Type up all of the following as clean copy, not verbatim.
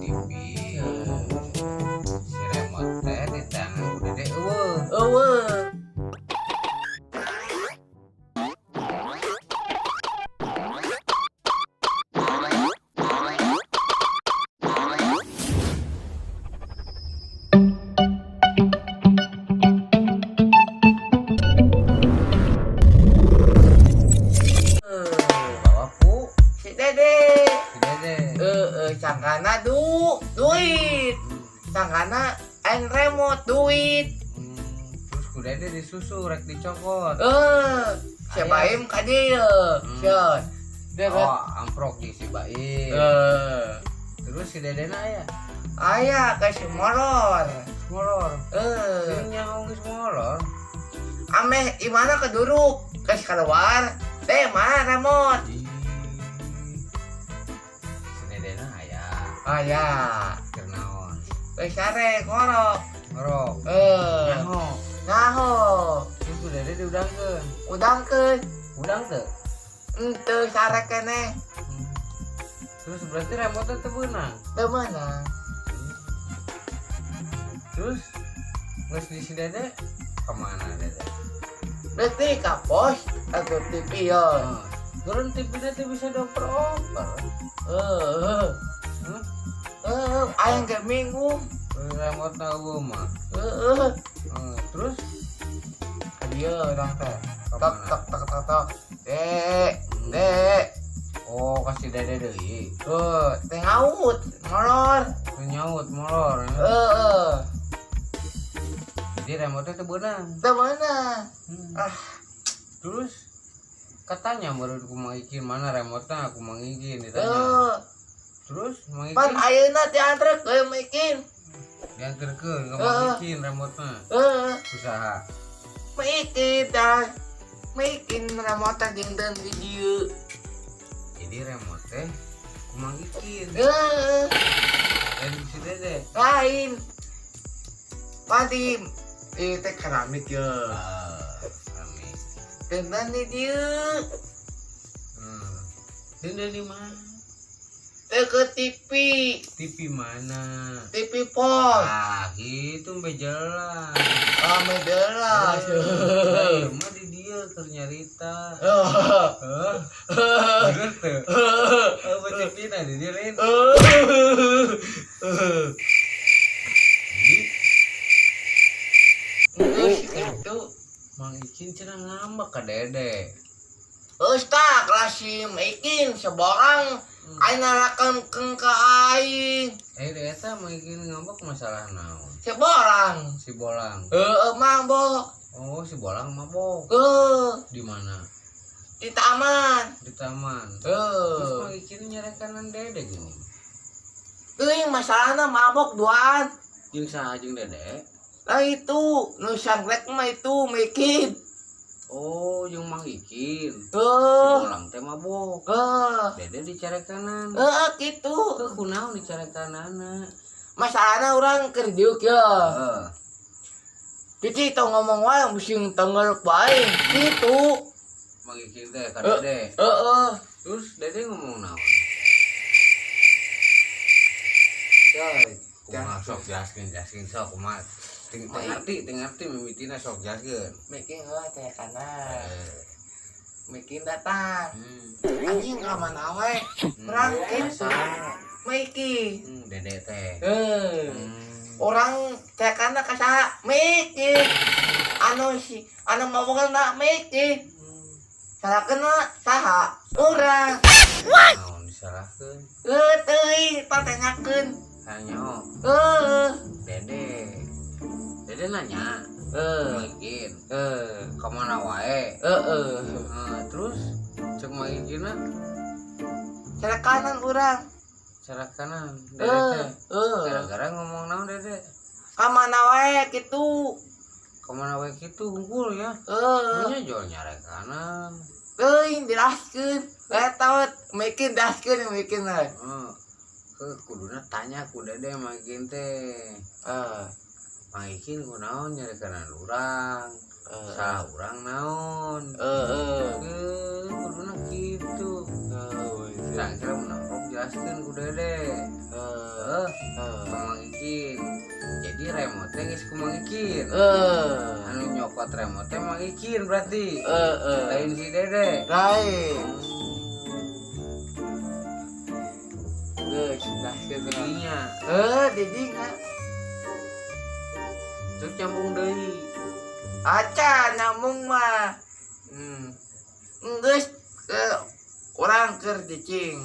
TV. Si remote teh di tangan ku Dede eueuh. Eueuh. Bawa ku Si Dede. si Dede. Heeh, sangkana duit. Sangkana aing remote duit. Terus ku Dede disusu rek dicokot. Si Baim ka dieu. Sieun. Deret. Oh, amprok di si Baim. Terus si Dede na aya. Aya ka si molor. Molor. Sing nyaho geus molor. Ameh imana keduruk geus keluar. Teh mana remote? Ih. Si Dede na aya. Aya. Keur naon? Geus sare ngorok. Ngorok. Nyaho. Nyaho. Terus ku Dede diudangkeun. Udangkeun. Udang teu? Henteu sare keneh. Terus berarti remote teu beunang. Teu meunang. Terus geus di si Dede kemana Dede? Berarti ka pos atau TV ya. Turun TV teh bisa dioper-oper. Heeh. Heeh, aing ge minggu. Remote na eueuh mah. Heeh. Terus ka dieu urang teh. Tok tok tok tok tok. Dek, dek. Oh, kasih Dede deui. Heuh, teh ngaut, molor. Teu nyaut molor. Heeh. Jadi remote teh beunang. Teu meunang. Ah. Terus katanya baru ku Mang Ikin mana remote-nya aku Mang Ikin ditanya. Terus Mang Ikin Pan ayeuna dianterkeun Mang Ikin. Dianterkeun ka Mang Ikin remote-na. Heeh. Usaha. Mang Ikin tah. Mang Ikin remote jeung di dieu. Jadi remote teh ku Mang Ikin. Heeh. Lain si Dede. Lain. Padi ieu teh keramik ye. Keramik. Teunan di dieu. Teunan di mana? Teu ke TV. TV mana? TV pos. Ah, gitu mbe jelas. Ah, mbe jelas. Lah, ieu mah di dieu keur nyarita. Heuh. Bener teu? Heuh, TV na di dieu lain. Jadi Geus kitu. Mang Ikin cenah ngambek ka Dede. Geus tah kelas si Mang Ikin seborang aing narakeun ka aing. Eta Mang Ikin ngambek masalah naon? Si Bolang. Si Bolang. Heeh, mabok. Oh, si Bolang mabok. Heeh. Di mana? Di taman. Di taman. Terus Heeh. Mang Ikin nyerekanan Dede gini. Teuing masalahna mabok duaan. Jeung saha jeung Dede? Lah itu nu sangklek mah itu Mang Ikin. Oh, jeung Mang Ikin. Si Heeh. Bolang teh mabok. Heeh. Dede dicarekanan. Heeh, kitu. Heuh, kunaon dicarekanana? Masalahna urang keur diuk ye. Heeh. Cici tong ngomong wae musing tenggel bae kitu. Mang Ikin teh ka Dede. Heeh. Terus Dede ngomong naon? Kumaha sok jelaskeun sok kumaha. Teu ngarti mimitina sok jelaskeun. Mikin heuh teh kana. Mikin datang. Anjing ka mana we? Urang kitu. Miki. Dede teh. Heuh. Urang teh kana ka saha? Miki. Anu si anu mabokna Miki. Salahkeun saha? Urang. Naon disalahkeun? Heuh teuing patanyakeun. Tanya. Heuh. Dede. Dede nanya. Heeh. Mang Ikin. Heeh. Ka mana wae? Heeh. Terus cek Mang Ikinna Cara kanan urang. Cara kanan Dede teh. Heeh. Gara-gara ngomong naon Dede? Ka mana wae kitu? Ka mana wae kitu hungkul ya. Heeh. Nya jual nyarek kanan. Teuing dilaskeun. Eta we mikin daskeun mikin we. Heeh. Heuh, kuduna tanya ku Dede Mang Ikin teh. Heeh. Mang Ikin kunaon nyarek kanan urang? Salah urang naon? Heeh. Heuh, kuduna kitu. Heeh. Nah, kira menampok jelaskeun ku Dede. Heeh. Heeh, ka Mang Ikin. Jadi remote teh geus ku Mang Ikin. Heeh. Anu nyokot remote teh Mang Ikin berarti. Heeh. Lain si Dede. Lain. Geus dah kitu. Didinya. Heuh, didinya. Terus nyambung deui. Aca nyambung mah. Geus ke urang keur cicing.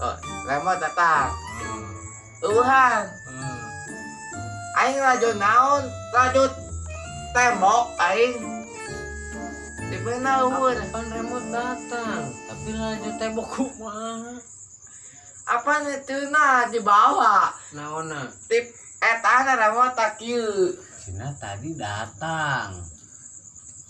Oh, remote datang. Eueuhan. Aing laju naon? Laju tembok aing. Tipena eueuh. Kapan remote datang? Tapi laju tembok kumaha? Apa teu dibawa? Naonna? Tip etana remote tak kieu. Cina tadi datang.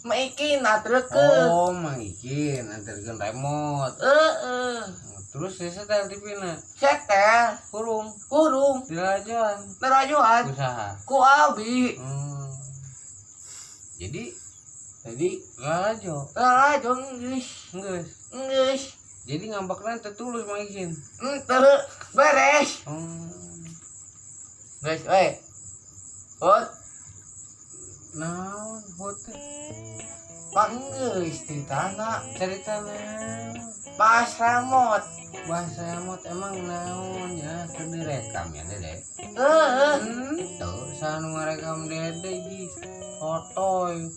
Maikin atreukeun. Oh, Mang Ikin anterkeun remote. Heeh. Terus saya setel TV-na. Setel Kurung kurung dilajuan. nerajuan Usaha. ku abi. Jadi tadi lalajo. Lalajo geus. Geus. Geus. Jadi ngambekna teu tulus Mang Ikin. Henteu beres. Geus we. Hot. Naon hot teh? Pak geus ceritana. Cerita naon? Pas remote. Bahasa remote emang naon ya keur direkam ya Dede. Heeh. Tuh, saha nu ngarekam Dede gi. Fotoy.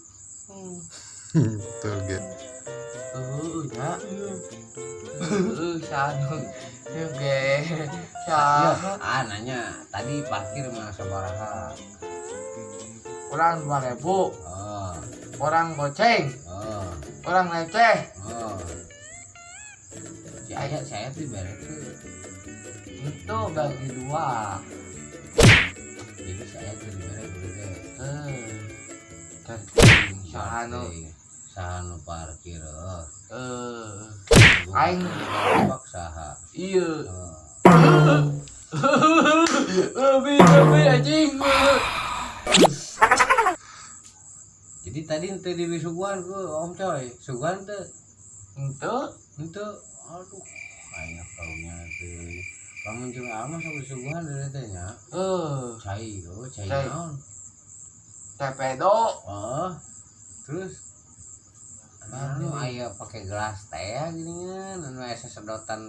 Betul ge. Heeh nya. Heeh sanu. Ge. Ya, Saha? ah nanya tadi parkir mah sabaraha? Urang 2000. Oh. Orang goceng. Oh. Orang receh. Oh. Si ayah saya tuh bere tuh. Itu bagi dua. Jadi saya tuh dibere gede. Heeh. Sahanu. Sahanu parkir. Heeh. Aing bak saha. Iya. Lebih lebih anjing. Jadi tadi ente di suguhan ku Om Coy, suguhan teu? Henteu. Henteu. Aduh, aya karunya teh. Lamun jeung ama sok disuguhan deui teh nya. Heeh. Cai, oh cai Cai. naon? Tepedo. Oh. Terus anu aya pake gelas teh geuningan, anu aya sedotan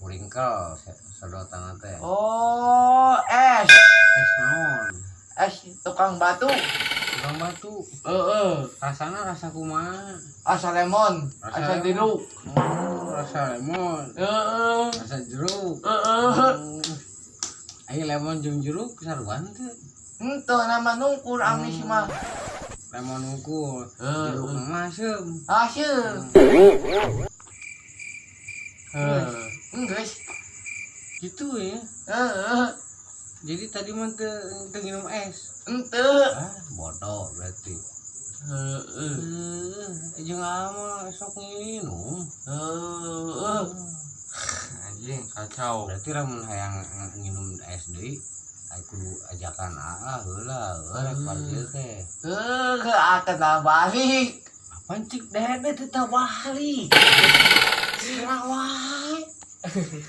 uringkel sedotan teh. Oh, es. Es naon? Es tukang batu. Tukang batu. Heeh. Rasana rasa kumaha? Rasa lemon, Rasa rasa lemon. jeruk. Oh, rasa lemon, Heeh. rasa jeruk. Heeh. Ayo lemon jeung jeruk saruan teu? Henteu nama nungkur amis mah. Lemon unggul, Heeh. jeruk mah asem. Asem. Heeh. Geus. Gitu ya. Heeh. Jadi tadi mah teu nginum es. Henteu. Ah, bodoh berarti. Heeh. Jeung ama sok nginum. Heeh. Anjing kacau. Berarti lamun hayang nginum es deui, aya kudu ajakan aa heula, rek parkir teh. Heuh, akan balik. Apaan cik Dede teh teu balik. Sarawai.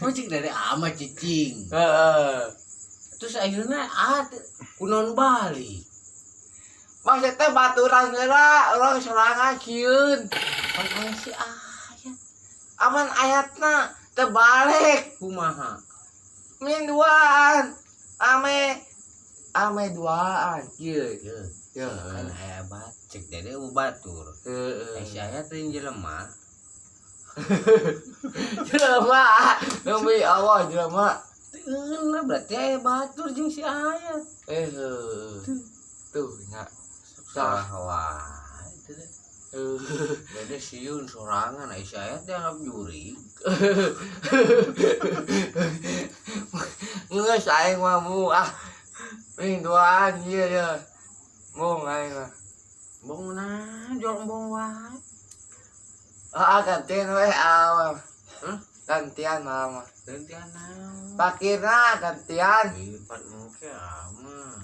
Oh cik Dede ama cicing. Heeh. Terus akhirnya ah kunaon balik. Maksudnya baturan heula, urang sorangan sieun. Pan aya si ayat. Aman ayatna teu balik. Kumaha? Min duaan. Ame ame duaan kieu. Ye, Ya. kan aya bat cek Dede eueuh batur. Heeh. Eh si ayat teh jelema. Jelema, demi Allah jelema. Teu berarti aya batur jeung si ayat. Eh tuh nya. Salah wae teh. Heuh. Dede sieun sorangan aya si ayat dianggap juri. Geus aing mah mu ah. Min duaan ieu ya. Mung aing mah. Bong nah, jual embong wae. Ah gantian we ah. Hah? Gantian mah. Gantian naon? Pakirna gantian. Ih, pan engke ama.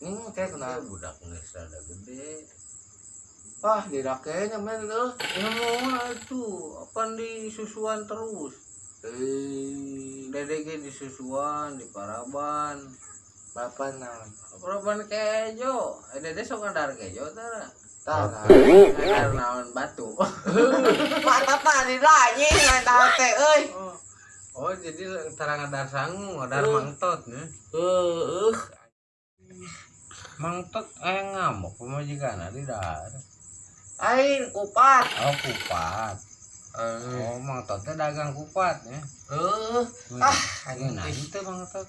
Ning kayak Engke kunaon? budak geus rada gede. Wah, dirakenya men leuh. Ngomong atuh, apan disusuan terus. Dede ge disusuan, diparaban. Bapak naon? Paraban kejo. Dede sok ngadar kejo tara. Tara. Ngadar naon batu. Mata tadi lah anjing eta teh euy. Oh, jadi tara ngadar sangu, ngadar mangtot nya. Heueuh. Mangtot aya ngamuk pamajikanna di dahar. Aing kupat. Oh, kupat. Oh, mangtot teh dagang kupat nya. Heueuh. Ah, anjing. Ngeunah teh mangtot.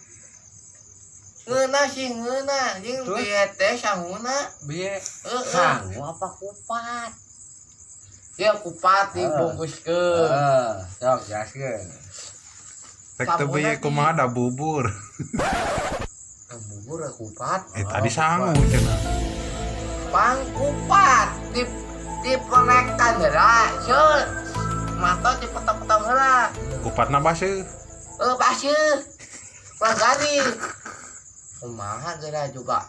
Ngeunah sih ngeunah, jeung bieu teh sanguna. Bieu sangu apa kupat? Ya kupat dibungkuskeun. Heeh, sok jelaskeun. Rek teu bieu kumaha da bubur. Bubur kupat. Tadi sangu cenah. Pang kupat di diponekan heula, seut. Mata dipotong-potong heula. Kupatna baseuh. Heuh, baseuh. Ulah garing. Kumaha geura juga.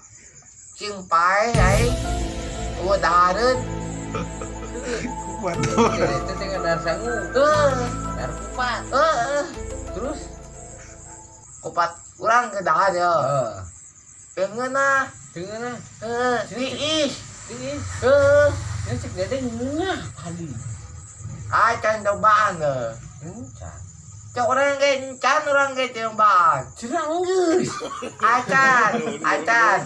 Cing pae aing. Eueuh dahareun. Kupat. Itu teh ngadar sangu. Heuh, Dar kupat. heueuh. Terus kupat urang ke dahar ya. Heeh. Teu ngeunah. Teu ngeunah. Heuh, tiis. Tiis. Heuh. Nya cek dede ngeunah tadi. Acan cobaan heuh. Encan. Cek urang ge encan urang ge cobaan. Cenah geus. Acan, acan.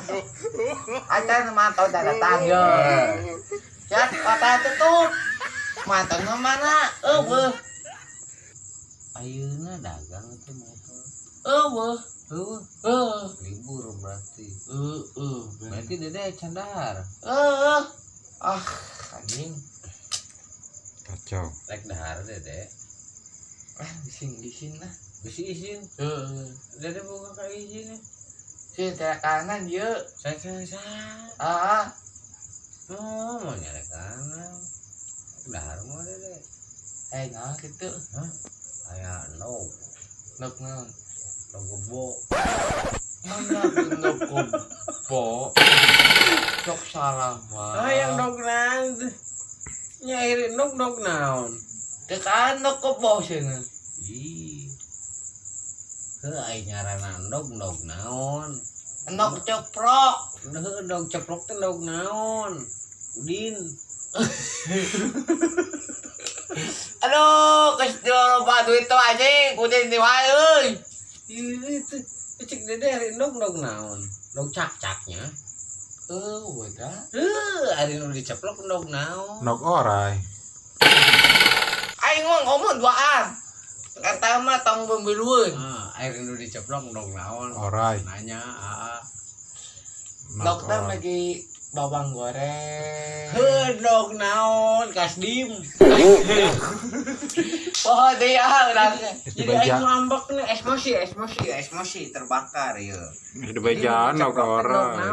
Acan mantau dah datang yo. Ya, kota tutup. Mantau mana? Eueuh. Ayeuna dagang teh motor. Eueuh. Heueuh. Heuh. Libur berarti. Heueuh. Berarti dede acan dahar. Heueuh. Ah, anjing. Kacau. Rek dahar dede. Ah, isin-isin lah. Bisi izin. Heeh. Dede boga ka izin. Sih teh kanan ieu. Saya. Ah. Oh, mau nyari kanan. Dahar mah dede. Nah kitu. Hah? Aya endog. Endog naon? Endog gebo. Mana endog gebo? Sok salah mah. Hayang endog naon? Nyair endog endog naon? Teu kan endog gebo cenah. Ih. Heuh aing ngaranna endog endog naon? Endog ceprok. Heuh endog ceprok teh endog naon? Udin. Aduh, geus loba duit tuh anjing, udin di wae euy. Ih, itu cek dede ari endog endog naon? Endog cak-caknya. Heuh, udah. Heuh, ari nu diceplok endog naon? Endog orai. Aing mah ngomong duaan. Eta mah tong pemilueun. Ah, ari nu diceplok endog naon? Orai. Nanya, aa. Endog teh lagi bawang goreng. Heuh, endog naon? Kasdim. Oh, dia urang. Jadi aing ngambek nih, emosi terbakar ieu. Di bejaan endog orai.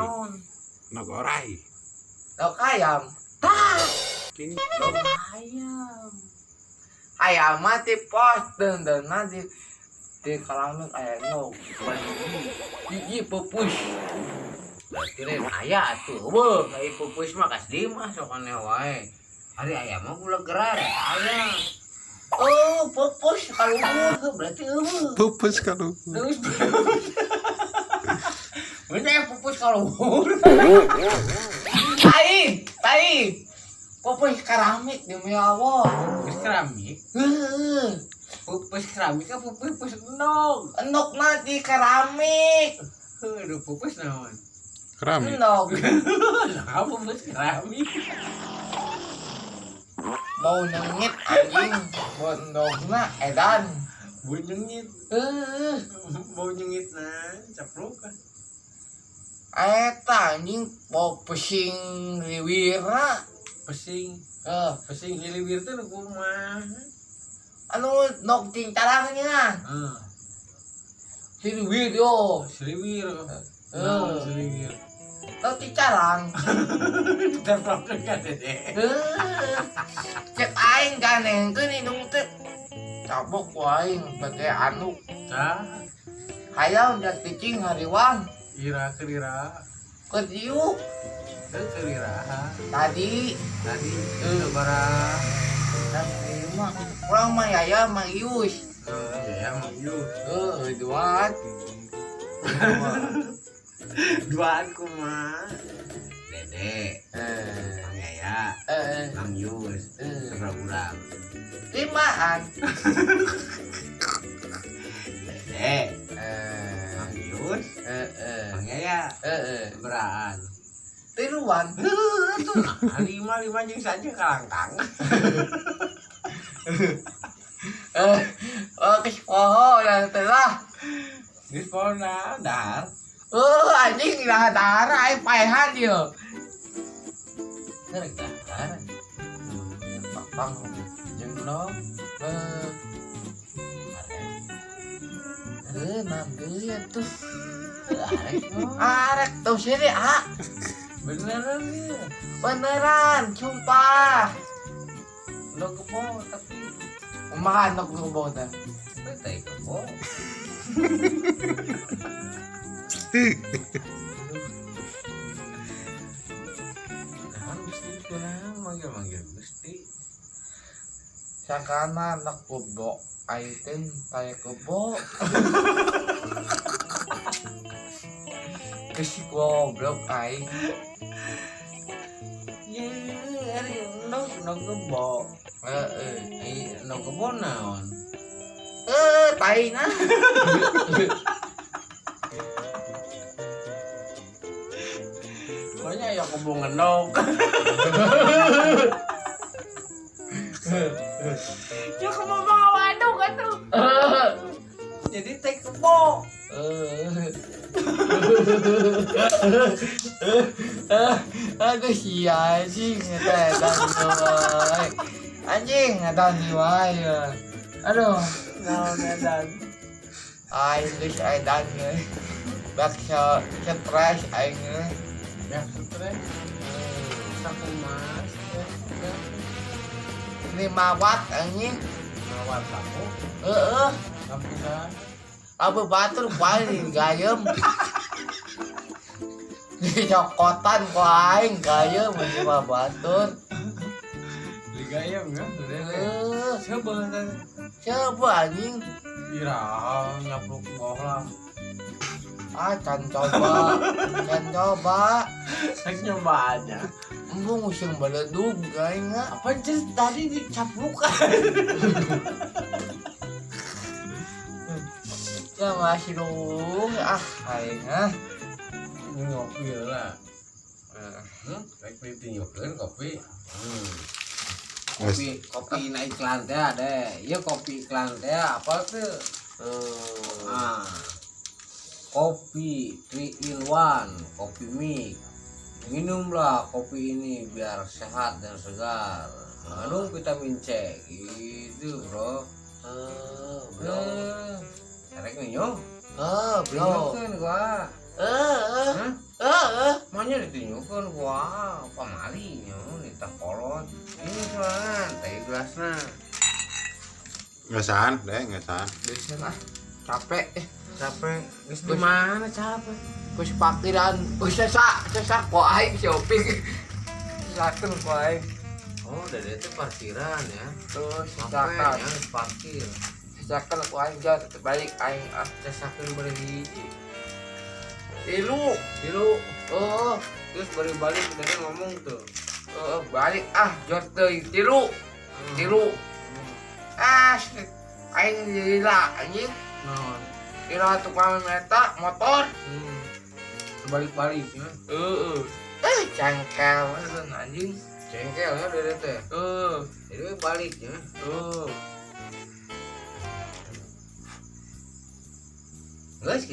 Endog orai. Endog ayam. Tah. Endog ayam. Ayam mah di pos deundeunna di keramik aya endog. Hiji pupus. Berarti lain aya atuh. Eueuh, ai pupus mah kasdim ah sok aneh wae. Ari ayam mah bulegeran aya. Oh, pupus kaluhur. Berarti eueuh. Pupus kaluhur. Terus. Bener pupus kaluhur. Tai, tai. Pupus keramik demi Allah. Pupus keramik? Heeh. Pupus keramik ka pupus endog. Endog mah di keramik. Heuh, pupus naon? Keramik. Endog. Nah, pupus keramik. Bau nyengit anjing, bau endogna edan. Bau nyengit. Heeh. Bau nyengit nah, capruk kan. Eta anjing bau pesing liwirna. Pesing. Heeh, pesing hiliwir teh nu kumaha? Anu nok cincarangnya. Heeh. Siliwir yo. Siliwir. Heeh, siliwir. Nok cincarang. Terpaksa kan dede. Heeh. Cek aing ganengkeun indung teh. Cabok ku aing bage anu. Tah. Hayam jak cicing hariwang. Ira keur ira. Keur diuk. Teu iraha. Tadi Tadi sabaraha? Lima. Urang mah Yaya mah Ius. Ya mah Ius. Heeh, duaan. Duaan kumaha? Dede, Mang Yaya, Mang Yus, sabaraha urang? Limaan. Dede, Mang Yus, Mang Yaya, sabarahaan? Tiluan. Lima lima jeung saja kalangkang. Oh, geus poho lah teh lah. Geus poho na dahar. Anjing lah dahar aing paehan ieu. Rek dahar. Papang jeung no. Mam deui atuh. Arek Arek tuh sini ah. Beneran ya? Beneran, sumpah. Lo kebo tapi kumaha nok kebo teh? Teh kebo. Nah, Gusti kunaon manggil-manggil Gusti. Sangkana nok kebo, aing teh tae kebo. Geus goblok aing. Ye, ari nok nok kebo. Heeh, ai nok kebo naon? Tai na. Pokoknya ya kebo ngendok. Ya kebo mah waduk atuh. Jadi teh kebo. Aduh sia anjing eta edan wae. Anjing edan wae. Aduh, naon edan? Aing geus edan euy. Bak stres aing euy. Ya stres. Sakumaha stres? 5 watt anjing. 5 watt lampu? Heeh. Lampu saha? Lampu batur paling gayem. Dicokotan ku aing gayem lima batur. Digayem ya, Heeh. Coba Coba anjing. Iraha nyapluk bohlam. Ah, can coba. Can coba. Rek nyoba aja. Embung usung beledug aing ah. Apa sih tadi dicaplukan? Ya masih dong ah aing ah. Ngopi lah. Rek ditinjukeun kopi. Kopi kopi na iklan teh ada. Ieu kopi iklan teh apa tuh? Ah. Kopi 3 in 1, kopi mix. Minumlah kopi ini biar sehat dan segar. Mengandung vitamin C. Gitu, bro. Bro. Rek minum? Bro. Tunjukkeun gua. Heeh. Maunya ditunjukkeun gua. Pamali nya nitah kolot. Ini soalnya teh gelasna. Ngesan, deh, ngesan. Geus ah. Capek. Capek. Geus di mana capek? Geus parkiran, geus sesak kok aing shopping. Sesakeun kok aing. Oh, dari itu parkiran ya. Terus sesakan ya, parkir. Sesakeun ku aing jauh balik aing ah. Sesakeun bari hiji. Tilu, tilu. Oh, terus bari balik dari ngomong tuh. Balik ah jor teuing tilu. Tilu. Ah, aing lila anjing. Naon? Ira tukang eta motor. Balik-balik ya. Heeh. Cengkel anjing. Cengkel ya dede teh. Heeh. Jadi balik ya. Heeh.